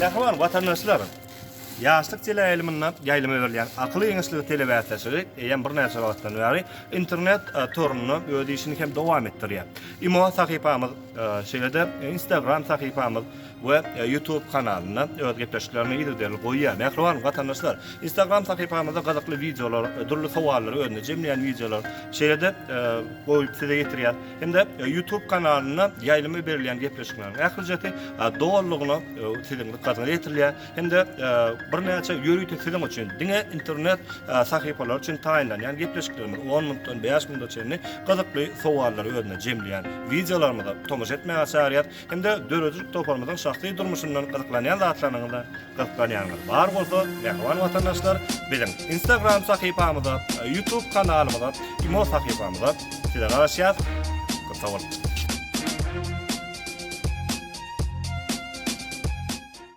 Mähriban watandaşlar! Ýaşlyk teleýaýlymynda ýaýlyma berilýän Akyl giňişligi telebäsleşigi eýýäm birnäçe wagtdan bäri internet torunda öz işini hem dowam etdirýär. Imo sahypamyz, şeýle-de Instagram sahypamyz we YouTube kanalynda öz gepleşiklerini yzygiderli goýýar. Mähriban watandaşlar, Instagram sahypamyzda gyzykly wideolar, dürli sowallary özünde jemleýän wideolar, şeýle-de goýup size ýetirýär. Hem-de YouTube kanalynda ýaýlyma berilýän gepleşikleriň ählijesi dolulygyna siziň dykgatyňyza ýetirilýär. Hem-de birnäçe ýörite siziň üçin diňe internet sahypalary üçin taýynlanýan gepleşiklerimiz on minutdan bäş minuta çenli gyzykly sowallary özünde jemleýän wideolarymyza tomaşa etmäge çagyrýar. Hem-de döredijilik toparymyzyň şahsy durmuşyndan gyzyklanýan zatlaryňyza gyzyklanýanyňyz bar bolsa, mähriban watandaşlar, biziň Instagram sahypamyza, YouTube kanalymyza, Imo sahypamyza size garaşýas. Köp sag boluň!